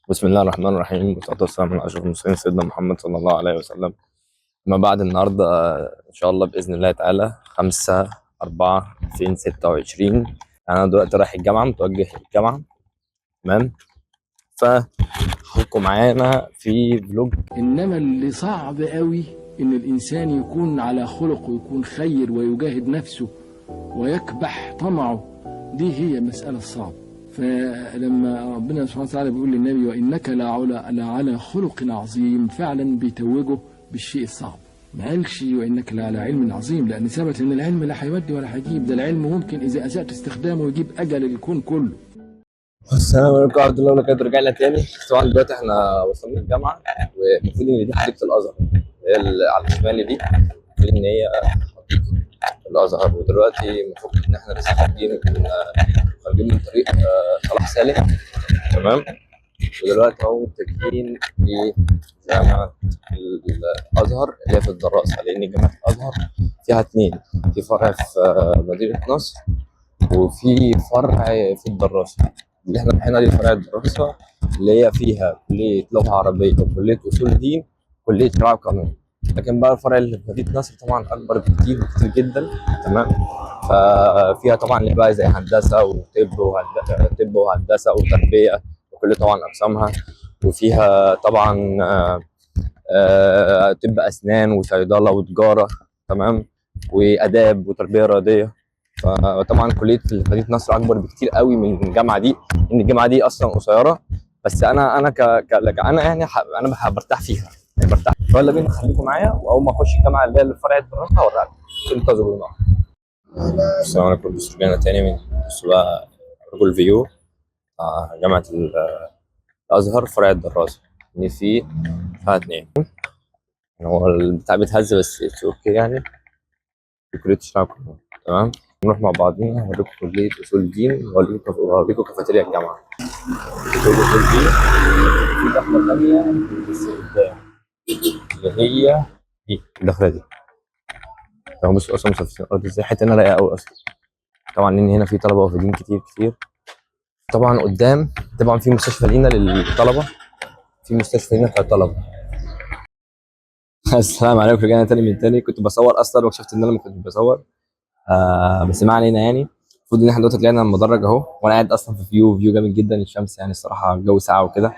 بسم الله الرحمن الرحيم، والصلاة والسلام على أشرف المرسلين سيدنا محمد صلى الله عليه وسلم. ما بعد النهاردة إن شاء الله بإذن الله تعالى 5/4/2026. أنا دلوقتي رايح الجامعة، متوجه الجامعة. تمام، فخدكم معانا في vlog. إنما اللي صعب قوي إن الإنسان يكون على خلق ويكون خير ويجاهد نفسه ويكبح طمعه، دي هي المسألة الصعبة. فلما ربنا سبحانه وتعالى بيقول للنبي وإنك لعلى خلق عظيم، فعلا بيتوجه بالشيء الصعب. ما قالش وإنك لعلى علم عظيم، لأن ثبت إن العلم لا هيودي ولا هيجيب، ده العلم ممكن إذا أسأت استخدامه يجيب أجل الكون كله. السلام عليكم ورحمة الله وبركاته. رجعنا تاني. طبعا دلوقتي احنا وصلنا الجامعة، والمفروض ان دي حديقة الأزهر اللي هي على الشمال دي، المفروض ان هي حديقة الأزهر. ودلوقتي المفروض ان احنا لسه خارجين من طريق صلاح سالم. تمام، ودلوقتي اهو متجهين لجامعة الأزهر اللي هي في الدراسة، لأن جامعة الأزهر فيها اتنين، في فرع في مدينة نصر وفي فرع في الدراسة. اللي احنا رايحينها دي فرع الدراسة، اللي هي فيها كلية لغة عربية وكلية أصول دين وكلية شريعة وقانون. لكن بقى الفرع اللي في مدينة نصر طبعا أكبر بكتير بكتير جدا. تمام، ففيها طبعا اللي بقى زي هندسة وطب وهندسة، طب وهندسة وتربية وكل طبعا أقسامها، وفيها طبعا طب أسنان وصيدلة وتجارة، تمام، وآداب وتربية رياضية. فطبعا كليه مدينة نصر اكبر بكتير قوي من الجامعة دي، ان الجامعة دي اصلا قصيره. بس انا ك, ك... انا يعني انا برتاح فيها، يعني برتاح. فيلا بينا، خليكم معايا، واول ما اخش الجامعة اللي هي الفرع الدراسة هوريها لكم. انتظرونا. السلام عليكم. بصوا، رجعنا تاني من بصوا بقى رجل view بتاع جامعه الازهر فرع الدراسه، ان في فيها اتنين. يعني هو البتاع بيتهز بس okay. يعني في كليه الشريعة والقانون. تمام، نروح مع بعضينا، هوريكم كلية أصول الدين وهوريكم كافيتيريا الجامعة. كلية أصول الدين في دخلة تانية بس قدام، اللي هي دي الدخلة دي. تمام، بصوا أصلا مصفين الأرض ازاي، حتة هنا رايقة أوي أصلا. طبعا لأن هنا في طلبة وافدين كتير كتير. طبعا قدام طبعا في مستشفى لينا للطلبة، في مستشفى لينا بتاع الطلبة. السلام عليكم. رجعنا تاني من تاني. كنت بصور اصلا واكتشفت ان انا ما كنتش بصور، بس ما علينا. يعني المفروض ان احنا دلوقتي طلعنا المدرج اهو، وانا قاعد اصلا في view جامد جدا. الشمس يعني الصراحة الجو ساقع وكده،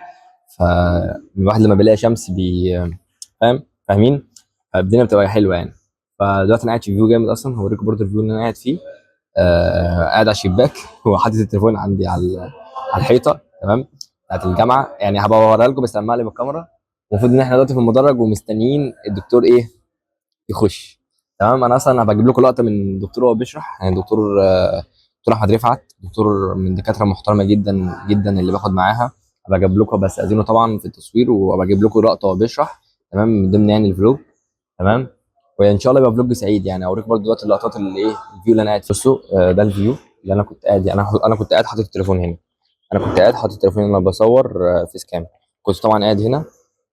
فالواحد لما بيلاقي شمس بي فاهم فاهمين، فالدنيا بتبقى حلوة يعني. فدلوقتي انا قاعد في view جامد اصلا، هوريكم برضه ال view اللي انا قاعد فيه. قاعد على الشباك وحاطط التليفون عندي على الحيطه، تمام، بتاعت الجامعة. يعني هبقى اوريها لكم بس لما اقلب الكاميرا. المفروض ان احنا دلوقتي في المدرج ومستنيين الدكتور ايه يخش. تمام، انا اصلا هبقى اجيب لكم لقطة من الدكتور وهو بيشرح. يعني دكتور احمد رفعت، دكتور من دكاترة محترمه جدا جدا اللي باخد معاها. هبقى اجيب لكم، بس اذنه طبعا في التصوير، وابقى اجيب لكم لقطة وهو بيشرح. تمام، من ضمن يعني ال vlog. تمام، وان شاء الله يبقى vlog سعيد. يعني اوريكم برضو دلوقتي اللقطات اللي ايه ال view اللي انا قاعد فيه. بصوا، ده ال view اللي انا كنت قاعد، انا كنت قاعد حاطط التليفون هنا، انا كنت قاعد حاطط التليفون هنا بصور face cam. كنت طبعا قاعد هنا،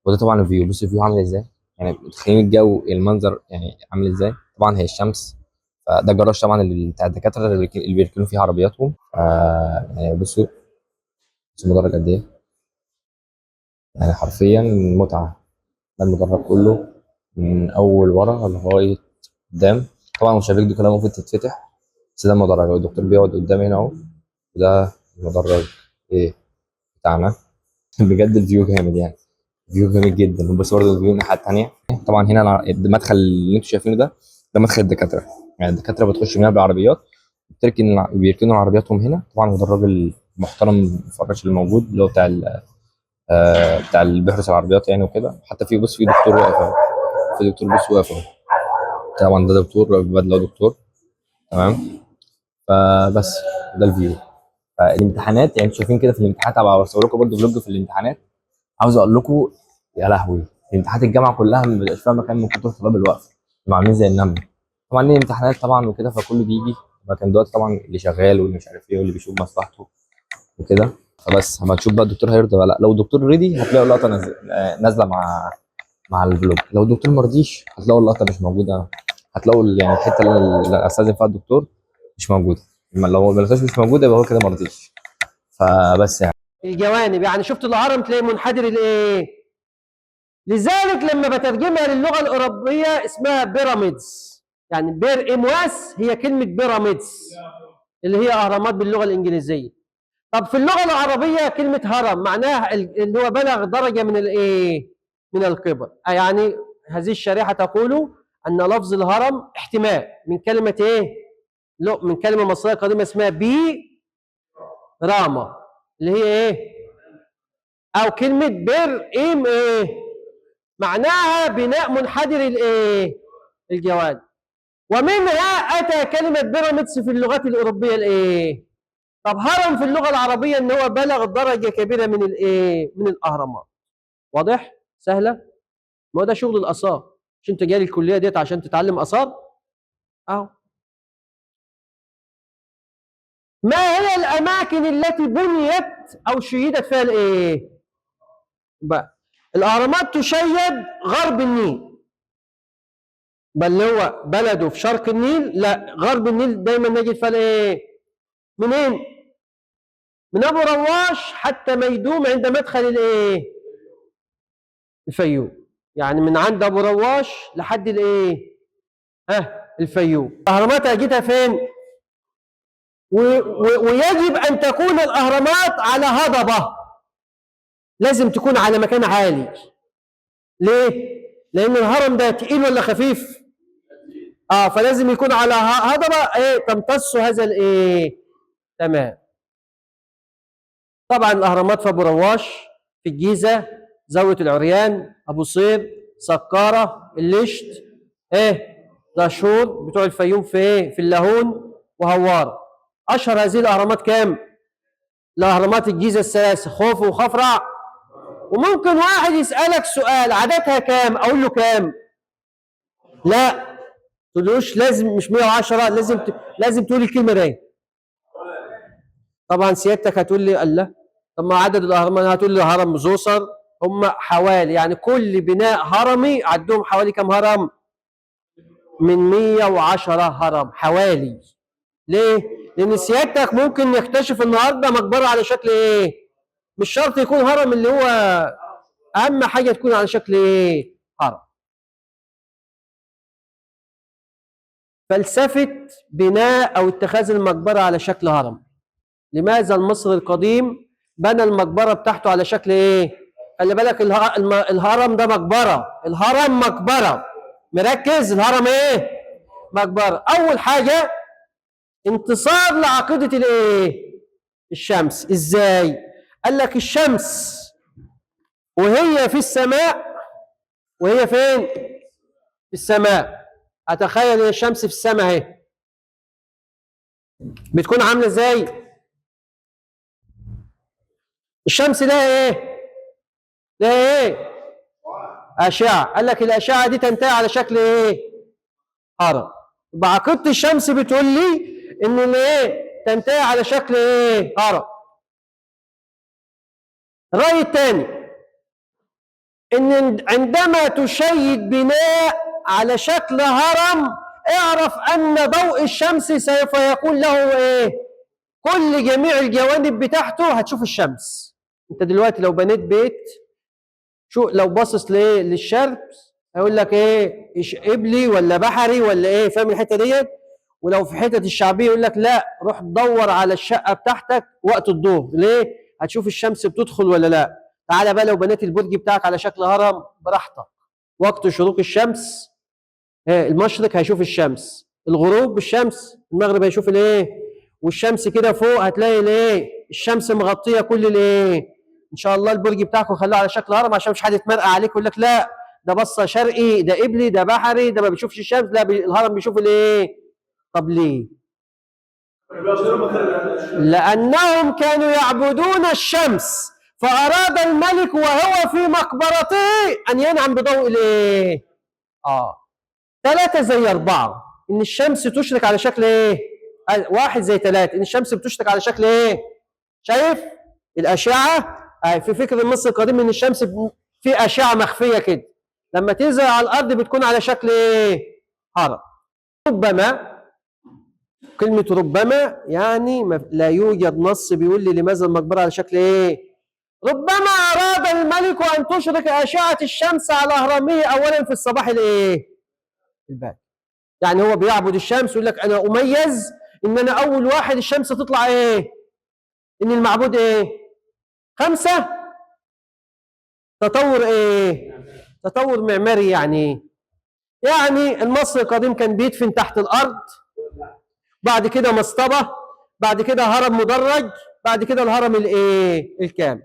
وده طبعا ال view. بص ال view عامل ازاي، يعني متخيلين الجو المنظر يعني عامل ازاي. طبعا هي الشمس. فده الجراج طبعا اللي بتاع الدكاترة اللي بيركنوا فيه عربياتهم. يعني بصوا بصوا المدرج قد ايه، يعني حرفيا متعه. ده المدرج كله من اول ورا لغاية قدام. طبعا المشابك دي كلها المفروض تتفتح، بس ده المدرج. الدكتور بيقعد قدام هنا اهو، وده المدرج ايه بتاعنا. بجد ال view جامد، يعني view جامد جدا. وبس برضه ال view الناحية الثانية. طبعا هنا المدخل اللي انتوا شايفينه ده، ده مدخل الدكاتره. يعني الدكاترة بتخش من هنا بالعربيات، بيركنوا عربياتهم هنا. طبعا وده الراجل المحترم الفراش اللي موجود، اللي هو بتاع اللي بيحرس العربيات يعني وكده. حتى في بص في دكتور واقف اهو، في دكتور بص واقف اهو. طبعا ده دكتور بدله دكتور. تمام، فبس ده ال view. فالامتحانات يعني انتوا شايفين كده في الامتحانات، هبقى بصور لكم برده vlog في الامتحانات. عاوز اقول لكم يا لهوي، امتحانات الجامعة كلها ما بيبقاش فيها مكان من كتر الطلاب الواقفه، بيبقوا عاملين زي النمل. طبعا ليه امتحانات طبعا وكده، فكله بيجي. لكن دلوقتي طبعا اللي شغال واللي مش عارف ايه واللي بيشوف مصلحته وكده. فبس اما تشوف بقى الدكتور هيرضى ولا لا. لو الدكتور رضي هتلاقوا اللقطة نازله مع ال vlog. لو الدكتور ما رضيش هتلاقوا اللقطة مش موجودة، هتلاقوا يعني الحتة اللي استاذن فيها الدكتور مش موجودة. اما لو ما لقيتهاش مش موجودة يبقى هو كده ما رضيش. فبس يعني. الجوانب. يعني شفت الهرم تلاقي منحدر الايه؟ لذلك لما بترجمها للغة الاوروبية اسمها pyramids، يعني بير امواس هي كلمة pyramids اللي هي اهرامات باللغة الانجليزية. طب في اللغة العربية كلمة هرم معناها اللي هو بلغ درجه من الايه؟ من الكبر. يعني هذه الشريحة تقول ان لفظ الهرم احتمال من كلمة ايه؟ من كلمة مصرية قديمة اسمها بي راما اللي هي ايه؟ او كلمة بر ام ايه؟ معناها بناء منحدر الايه؟ الجوانب. ومنها اتى كلمة pyramids في اللغات الاوروبية الايه؟ طب هرم في اللغة العربية ان هو بلغ درجه كبيرة من الايه؟ من الاهرامات. واضح؟ سهلة؟ ما هو ده شغل الاثار. مش انت جاي الكلية ديت عشان تتعلم اثار؟ اهو. ما هي الاماكن التي بنيت او شيدت فيها الايه؟ بقى الاهرامات تشيد غرب النيل، بل هو بلده في شرق النيل، لا غرب النيل دايما نجد فيها الايه؟ منين؟ من ابو رواش حتى ميدوم عند مدخل الايه؟ الفيوم. يعني من عند ابو رواش لحد الايه؟ ها الفيوم. الاهرامات اجدها فين؟ ويجب ان تكون الاهرامات على هضبه، لازم تكون على مكان عالي. ليه؟ لان الهرم ده تقيل ولا خفيف؟ فلازم يكون على هضبه ايه تمتص هذا الايه؟ تمام. طبعا الاهرامات في ابو رواش، في الجيزة، زاوية العريان، ابو صير، سقاره، اللشت، ايه دهشور، بتوع الفيوم في ايه؟ في اللاهون وهواره. اشهر هذه الاهرامات كام؟ الاهرامات الجيزة الثلاثة، خوفو وخفرع. وممكن واحد يسالك سؤال عددها كام؟ اقول له كام؟ لا تقولوش لازم مش 110، لازم تقول الكلمة دي. طبعا سيادتك هتقول لي الله، طب ما عدد الاهرامات، هتقول لي هرم زوسر، هم حوالي يعني كل بناء هرمي عندهم حوالي كام هرم؟ من 110 هرم حوالي. ليه؟ لان سيادتك ممكن نكتشف النهارده مقبره على شكل ايه؟ مش شرط يكون هرم، اللي هو اهم حاجة تكون على شكل ايه؟ هرم. فلسفة بناء او اتخاذ المقبرة على شكل هرم. لماذا المصري القديم بنى المقبرة بتاعته على شكل ايه؟ خلي بالك الهرم ده مقبره، الهرم مقبره، مركز، الهرم ايه؟ مقبره. اول حاجة انتصار لعقيده الايه؟ الشمس. ازاي؟ قال لك الشمس وهي في السماء، وهي فين؟ في السماء. اتخيل ان الشمس في السماء اهي، بتكون عامله ازاي؟ الشمس لها ايه؟ لها ايه؟ اشعه. قال لك الاشعة دي تنتهي على شكل ايه؟ هرم. يبقى عقيدة الشمس بتقول لي ان الايه؟ تنتهي على شكل ايه؟ هرم. الرأي الثاني ان عندما تشيد بناء على شكل هرم اعرف ان ضوء الشمس سوف يكون له ايه؟ كل جميع الجوانب بتاعته هتشوف الشمس. انت دلوقتي لو بنيت بيت، شو لو باصص لايه؟ للشرق، هيقول لك ايه؟ قبلي ولا بحري ولا ايه؟ فاهم الحتة ديت؟ ولو في حتة الشعبية يقول لك لا، روح دور على الشقة بتاعتك وقت الظهر. ليه؟ هتشوف الشمس بتدخل ولا لا. تعالى بقى لو بنيت البرج بتاعك على شكل هرم براحتك، وقت شروق الشمس المشرق هيشوف الشمس، الغروب بالشمس، المغرب هيشوف الايه؟ والشمس كده فوق هتلاقي الايه؟ الشمس مغطيه كل الايه؟ ان شاء الله البرج بتاعكم خلوه على شكل هرم عشان مش حد يتمرقع عليك ويقول لك لا ده بصة شرقي، ده قبلي، ده بحري، ده ما بيشوفش الشمس، لا الهرم بيشوف الايه؟ طب ليه؟ لأنهم كانوا يعبدون الشمس، فأراد الملك وهو في مقبرته أن ينعم بضوء الايه؟ 3 زي 4، إن الشمس تشرق على شكل إيه؟ 1 زي 3، إن الشمس بتشرق على شكل إيه؟ شايف؟ الأشعة في فكر المصري القديم إن الشمس في أشعة مخفية كده، لما تنزل على الأرض بتكون على شكل إيه؟ هرم. ربما، كلمة ربما يعني لا يوجد نص بيقول لي لماذا المقبرة على شكل إيه؟ ربما أراد الملك أن تشرق أشعة الشمس على هرمه أولا في الصباح الإيه؟ الباكر. يعني هو بيعبد الشمس ويقول لك أنا أميز إن أنا أول واحد الشمس تطلع إيه؟ إن المعبود إيه؟ 5 تطور إيه؟ تطور معماري. يعني يعني المصري القديم كان بيدفن تحت الأرض، بعد كده مصطبة، بعد كده هرم مدرج، بعد كده الهرم الإيه؟ الكامل.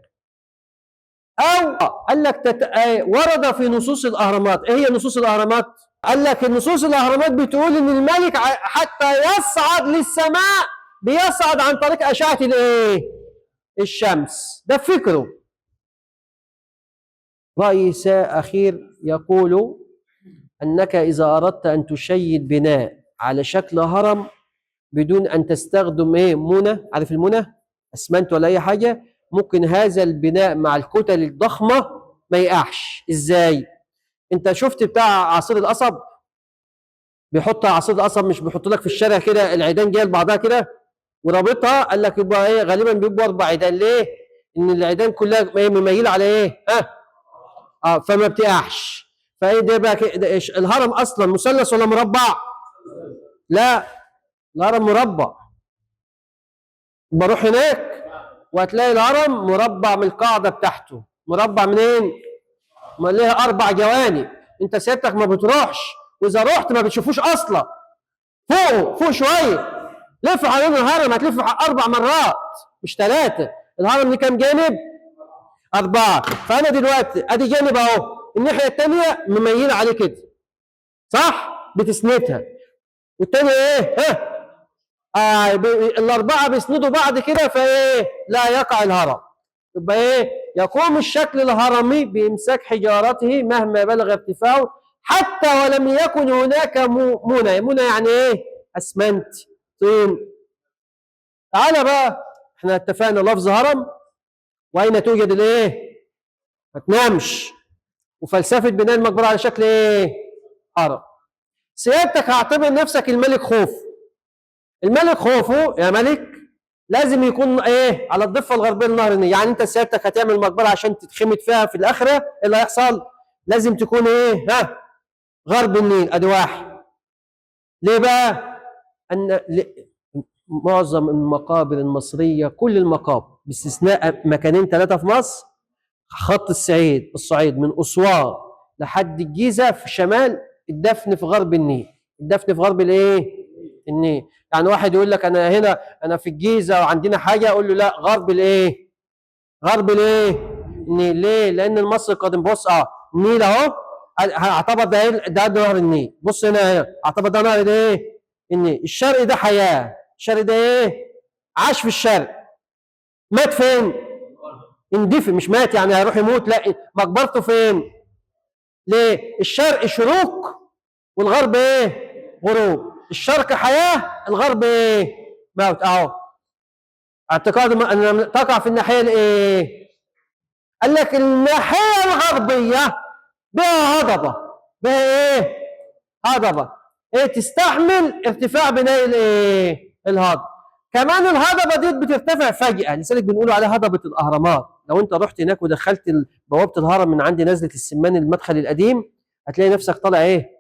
أو قال لك ورد في نصوص الأهرامات. إيه هي نصوص الأهرامات؟ قال لك النصوص الأهرامات بتقول إن الملك حتى يصعد للسماء بيصعد عن طريق أشعة الإيه؟ الشمس. ده فكرة. رأي أخير يقول أنك إذا أردت أن تشيد بناء على شكل هرم بدون أن تستخدم إيه؟ منى، عارف المنى؟ أسمنت ولا أي حاجة، ممكن هذا البناء مع الكتل الضخمة ما يقعش. إزاي؟ أنت شفت بتاع عصير القصب؟ بيحط عصير القصب، مش بيحط لك في الشارع كده العيدان جاية لبعضها كده ورابطها، قال لك يبقى ايه؟ غالبا بيبقوا 4 عيدان. ليه؟ ان العيدان كلها ايه؟ مميله على ايه؟ ها؟ فما بتقعش. فايه ده بقى؟ الهرم اصلا مثلث ولا مربع؟ لا، الهرم مربع. بروح هناك وهتلاقي الهرم مربع من القاعدة بتاعته، مربع منين؟ ما ليها 4 جوانب. انت سيادتك ما بتروحش، واذا رحت ما بتشوفوش اصلا. فوق شوية، لف حوالين الهرم، هتلف 4 مرات مش 3. الهرم ليه كام جانب؟ 4. فانا دلوقتي ادي جانب اهو، الناحية الثانية مميله عليه كده، صح؟ بتسندها. والثانية ايه؟ ها؟ ال4 بيسندوا بعض كده، فايه؟ لا يقع الهرم. يبقى ايه؟ يقوم الشكل الهرمي بامساك حجارته مهما بلغ ارتفاعه حتى ولم يكن هناك منى. منى يعني ايه؟ اسمنت، طين. تعالى بقى، احنا اتفقنا لفظ هرم، واين توجد الايه؟ ما تنامش. وفلسفة بناء المقبرة على شكل ايه؟ هرم. سيادتك هعتبر نفسك الملك خوفو. الملك خوفو يا ملك لازم يكون ايه؟ على الضفة الغربية لنهر النيل. يعني انت سيادتك هتعمل مقبره عشان تتخمد فيها في الاخرة، ايه اللي هيحصل؟ لازم تكون ايه؟ ها؟ غرب النيل. ادي واحد. ليه بقى؟ ان معظم المقابر المصرية، كل المقابر باستثناء مكانين 3 في مصر، خط الصعيد من اسوان لحد الجيزة في الشمال، الدفن في غرب النيل. الدفن في غرب الايه؟ النيل. يعني واحد يقول لك انا هنا، انا في الجيزة وعندنا حاجة، اقول له لا، غرب الايه؟ غرب الايه؟ النيل. ليه؟ لان المصري القديم، بص النيل اهو، اعتبر ده نهر النيل. بص هنا، اعتبر ده نهر الايه؟ النيل. الشرق ده حياة، الشرق ده ايه؟ عاش في الشرق. مات فين؟ اندفن، مش مات يعني هيروح يموت، لا، مقبرته فين؟ ليه؟ الشرق شروق والغرب ايه؟ غروب. الشرق حياة، الغرب ايه؟ موت. اهو اعتقاد ان تقع في الناحية الايه؟ قال لك الناحية الغربية بها هضبه، بها ايه؟ هضبه. ايه؟ تستحمل ارتفاع بناء الايه؟ الهضبه. كمان الهضبه دي بترتفع فجاة، لذلك بنقول عليها هضبه الاهرامات. لو انت رحت هناك ودخلت بوابه الهرم من عند نزله السمان المدخل القديم، هتلاقي نفسك طالع ايه؟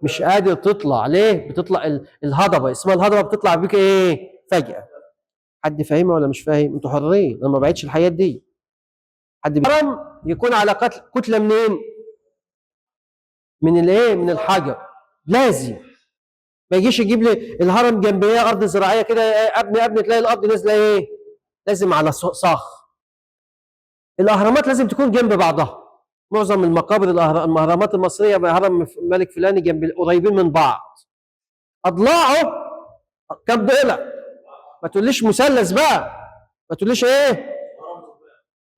مش قادر تطلع. ليه؟ بتطلع الهضبه، اسمها الهضبه، بتطلع بيك ايه؟ فجاة. حد فاهمها ولا مش فاهم؟ انتوا حرين، انا ما بعتش الحياة دي. حد الهرم يكون على كتلة منين؟ من الايه؟ من الحجر. لازم ما يجيش يجيب لي الهرم جنب ايه؟ ارض زراعية كده، ابني تلاقي الارض نازله ايه؟ لازم على صخر. الاهرامات لازم تكون جنب بعضها. معظم المقابر الاهرامات المصرية، هرم ملك فلاني جنب، قريبين من بعض. اضلاعه كام ضلع؟ ما تقوليش مثلث بقى، ما تقوليش ايه؟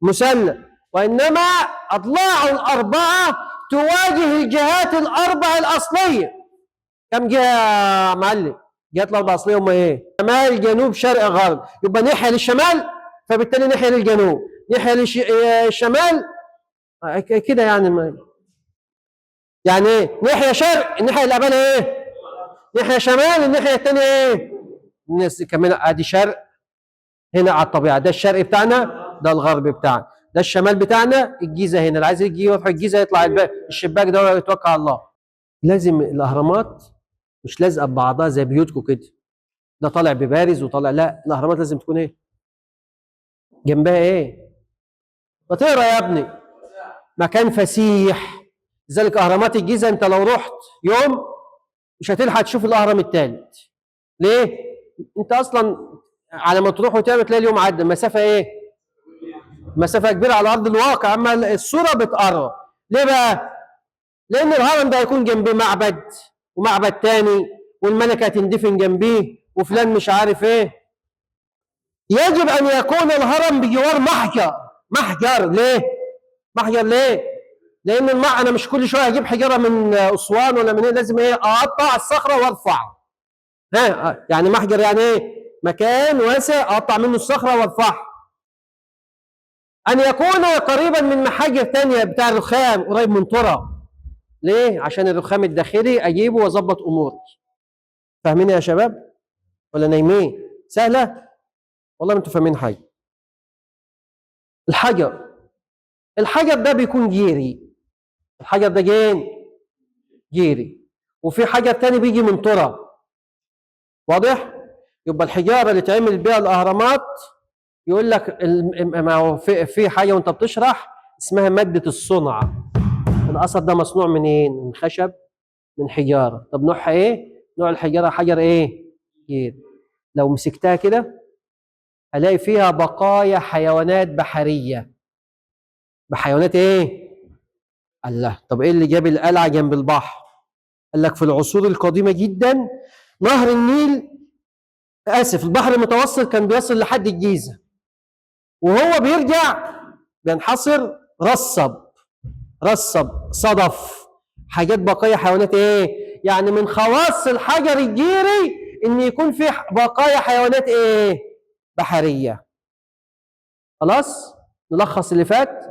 مثلث، وانما اضلاعه الاربعة تواجه الجهات الاربع الاصلية. كم جهة يا معلم؟ جهات الاربع الاصلية هم ايه؟ شمال، جنوب، شرق، غرب. يبقى ناحية للشمال، فبالتالي ناحية للجنوب، ناحية للشمال كده. يعني يعني ايه؟ ناحية شرق، الناحية اللي قبلها ايه؟ ناحية شمال، الناحية الثانية ايه؟ الناس كمان ادي شرق هنا على الطبيعة، ده الشرق بتاعنا. ده الغرب بتاعنا، ده الشمال بتاعنا، الجيزة هنا. اللي عايز يجي يروح الجيزة يطلع الشباك ده ويتوكل على الله. لازم الاهرامات مش لازقه ببعضها زي بيوتكم كده، ده طالع ببارز وطالع، لا، الاهرامات لازم تكون ايه؟ جنبها ايه؟ ما تقرا يا ابني، مكان فسيح. لذلك اهرامات الجيزة انت لو رحت يوم مش هتلحق تشوف الاهرام الثالث. ليه؟ انت اصلا على ما تروح وتعمل تلاقي اليوم عدى، المسافة ايه؟ مسافة كبيرة على ارض الواقع، اما الصورة بتقرب. ليه بقى؟ لان الهرم ده هيكون جنبيه معبد ومعبد تاني، والملكة هتندفن جنبيه، وفلان مش عارف ايه. يجب ان يكون الهرم بجوار محجر. محجر ليه؟ محجر ليه؟ لان انا مش كل شوية هجيب حجارة من اسوان ولا من ايه، لازم ايه؟ اقطع الصخرة وارفع. ها، يعني محجر يعني ايه؟ مكان واسع اقطع منه الصخرة وارفعها. ان يكون قريبا من محاجر تانية بتاع الرخام، قريب من ترى. ليه؟ عشان الرخام الداخلي اجيبه واظبط اموري. فاهمين يا شباب ولا نايمين؟ سهلة والله، ما انتوا فاهمين حاجة. الحجر، الحجر ده بيكون جيري، الحجر ده جين جيري، وفي حجر تاني بيجي من ترى. واضح؟ يبقى الحجارة اللي تعمل بيها الاهرامات، يقول لك ما هو في حاجة وانت بتشرح اسمها مادة الصنعة. الاثر ده مصنوع منين؟ من خشب، من حجارة. طب نوعها ايه؟ نوع الحجارة حجر ايه؟ جير. لو مسكتها كده هلاقي فيها بقايا حيوانات بحرية. بحيوانات ايه؟ الله، طب ايه اللي جاب القلعة جنب البحر؟ قال لك في العصور القديمة جدا نهر النيل، اسف، البحر المتوسط كان بيصل لحد الجيزة، وهو بيرجع بينحصر، رصب صدف، حاجات بقايا حيوانات ايه؟ يعني من خواص الحجر الجيري ان يكون في بقايا حيوانات ايه؟ بحرية. خلاص؟ نلخص اللي فات.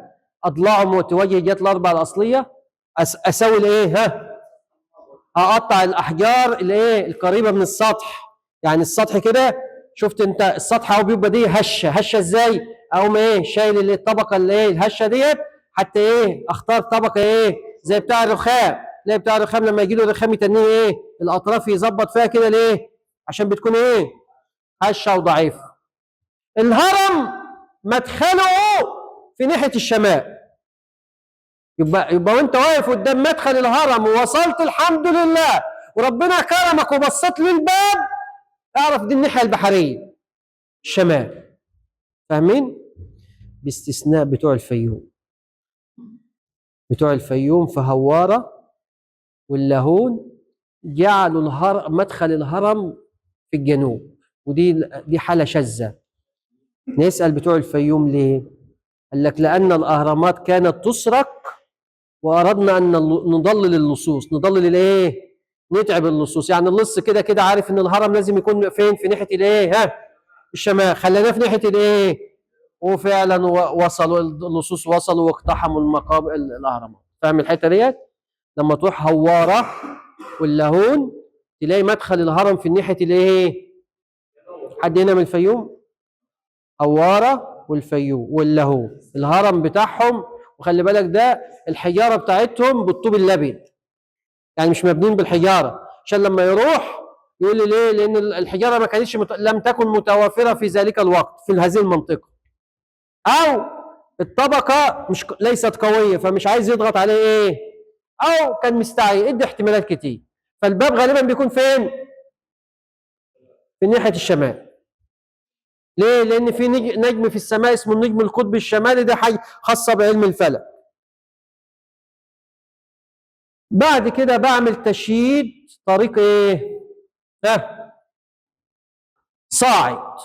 اضلاعه متوجهه جهات الاربعة الاصلية. اسوي الايه؟ ها، اقطع الاحجار الايه؟ القريبة من السطح. يعني السطح كده، شفت انت السطح اهو بيبقى دي هشه، هشه ازاي؟ اقوم ايه؟ شايل اللي الطبقة اللي ايه؟ الهشه ديت، حتى ايه؟ اختار طبقه ايه؟ زي بتاع الرخام. ليه بتاع الرخام لما يجي له الرخام يتنيه ايه؟ الاطراف يظبط فيها كده. ليه؟ عشان بتكون ايه؟ هشه وضعيفه. الهرم مدخله في ناحية الشمال. يبقى وانت واقف قدام مدخل الهرم ووصلت الحمد لله وربنا كرمك وبصيت للباب، اعرف دي الناحية البحرية الشمال. فاهمين؟ باستثناء بتوع الفيوم. بتوع الفيوم في هواره واللاهون جعلوا الهرم مدخل الهرم في الجنوب، ودي حاله شاذة. نسال بتوع الفيوم ليه؟ قال لك لان الاهرامات كانت تسرق، واردنا ان نضلل اللصوص. نضلل الايه؟ نتعب اللصوص. يعني اللص كده كده عارف ان الهرم لازم يكون فين؟ في ناحية الايه؟ ها، الشمال. خليناه في ناحية الايه؟ وفعلا وصلوا اللصوص، وصلوا واقتحموا المقابر الاهرامات. فاهم الحتة ديت؟ لما تروح هواره واللاهون تلاقي مدخل الهرم في ناحية الايه؟ حد هنا من الفيوم؟ هواره والفيوم واللاهون الهرم بتاعهم. وخلي بالك ده الحجارة بتاعتهم بالطوب اللبن، يعني مش مبنين بالحجارة، عشان لما يروح يقول لي ليه؟ لان الحجارة ما كانتش لم تكن متوافره في ذلك الوقت في هذه المنطقة، او الطبقة مش ليست قوية فمش عايز يضغط عليه ايه، او كان مستعجل. ادي احتمالات كتير. فالباب غالبا بيكون فين؟ في ناحية الشمال. ليه؟ لان في نجم في السماء اسمه النجم القطبي الشمالي، ده حاجة خاصة بعلم الفلك. بعد كده بعمل تشييد طريق ايه؟ ها، صاعد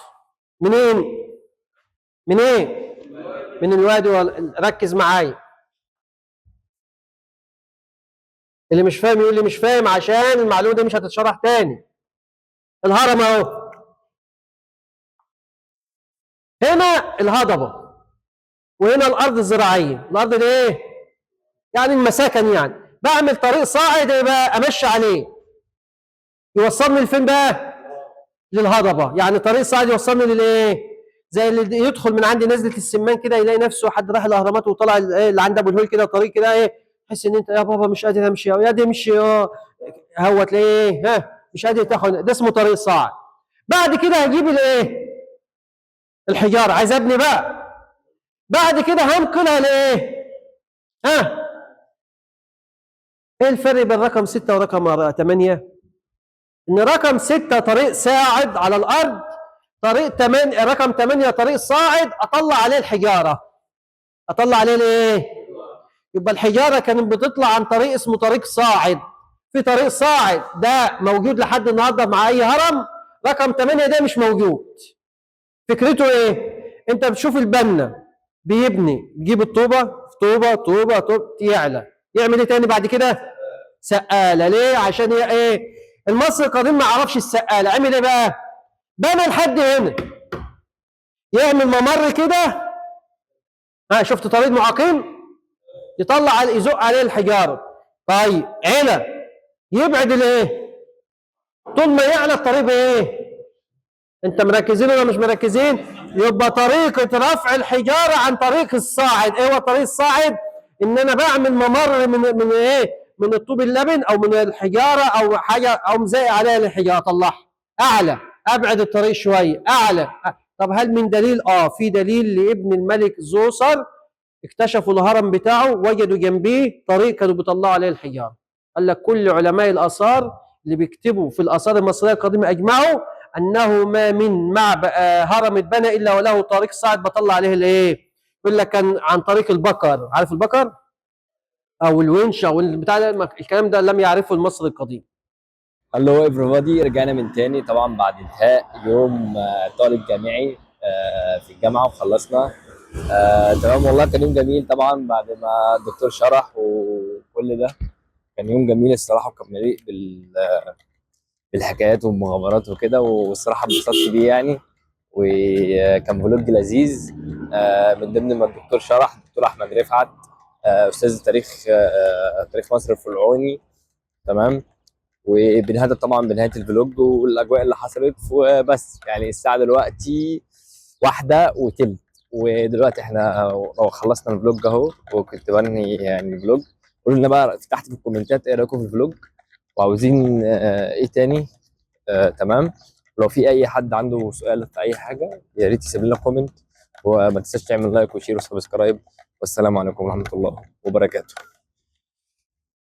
منين؟ من ايه؟ من الوادي. ركز معايا، اللي مش فاهم يقول لي مش فاهم، عشان المعلومة دي مش هتتشرح تاني. الهرم اهو، هنا الهضبه، وهنا الارض الزراعية. الارض دي ايه؟ يعني المساكن. يعني بعمل طريق صاعد يبقى امشي عليه، يوصلني لفين بقى؟ للهضبه. يعني طريق صاعد يوصلني للايه؟ زي اللي يدخل من عند نزله السمان كده يلاقي نفسه حد راح الاهرامات وطلع اللي عند ابو الهول كده طريق كده ايه، تحس ان انت يا بابا مش قادر امشي، يا دي امشي، هو تلاقيه ايه، ها مش قادر تاخد، ده اسمه طريق صاعد. بعد كده هجيب الايه؟ الحجارة، عايز ابني بقى. بعد كده هنقلها لايه؟ ها ايه الفرق بين رقم 6 ورقم 8؟ ان رقم 6 طريق ساعد على الارض، طريق 8 رقم 8 طريق صاعد اطلع عليه الحجارة. اطلع عليه الايه؟ يبقى الحجارة كانت بتطلع عن طريق اسمه طريق صاعد. في طريق صاعد ده موجود لحد النهارده مع اي هرم، رقم 8 ده مش موجود. فكرته ايه؟ انت بتشوف البنا بيبني، بيجيب الطوبه طوبة طوبة طوبة يعلى، يعمل ايه تاني بعد كده؟ سقاله. ليه؟ عشان هي ايه؟ المصري القديم ما عرفش السقاله، عمل ايه بقى؟ بنى لحد هنا، يعمل ممر كده، ها شفت طريق معاقين؟ يطلع يزق عليه الحجارة. طيب علا، يبعد الايه؟ طول ما يعلى الطريق ايه؟ انت مركزين ولا مش مركزين؟ يبقى طريقه رفع الحجارة عن طريق الصاعد. ايه هو الطريق الصاعد؟ ان انا بعمل ممر من ايه؟ من الطوب اللبن او من الحجارة او حاجة، او مزاق عليها الحجارة، اطلعها اعلى، ابعد الطريق شوية اعلى. طب هل من دليل؟ في دليل لابن الملك زوسر، اكتشفوا الهرم بتاعه وجدوا جنبيه طريق كانوا بيطلعوا عليه الحجارة. قال لك كل علماء الاثار اللي بيكتبوا في الاثار المصرية القديمة اجمعوا انه ما من هرم اتبنى الا وله طريق صاعد بطلع عليه الايه؟ يقول لك كان عن طريق البقر، عارف البقر؟ او الونش او البتاع ده، الكلام ده لم يعرفه المصري القديم. Hello everybody، رجعنا من تاني طبعا بعد انتهاء يوم طالب جامعي في الجامعة وخلصنا. تمام، والله كان يوم جميل طبعا بعد ما الدكتور شرح وكل ده، كان يوم جميل الصراحة، وكان مليء بالحكايات والمغامرات وكده، والصراحة اتبسطت بيه يعني، وكان vlog لذيذ. من ضمن ما الدكتور شرح، الدكتور احمد رفعت، استاذ تاريخ، تاريخ مصر الفرعوني. تمام، وبنهاية طبعا بنهاية ال vlog والاجواء اللي حصلت وبس. يعني الساعة دلوقتي 1:20، ودلوقتي احنا خلصنا ال vlog اهو، وكنت بنهي يعني ال vlog. قولوا لنا بقى تحت في الكومنتات ايه رايكم في ال vlog، وعاوزين ايه تاني. تمام، لو في اي حد عنده سؤال في اي حاجة يا ريت يسيب لنا comment، وما تنساش تعمل like و share و subscribe. والسلام عليكم ورحمة الله وبركاته.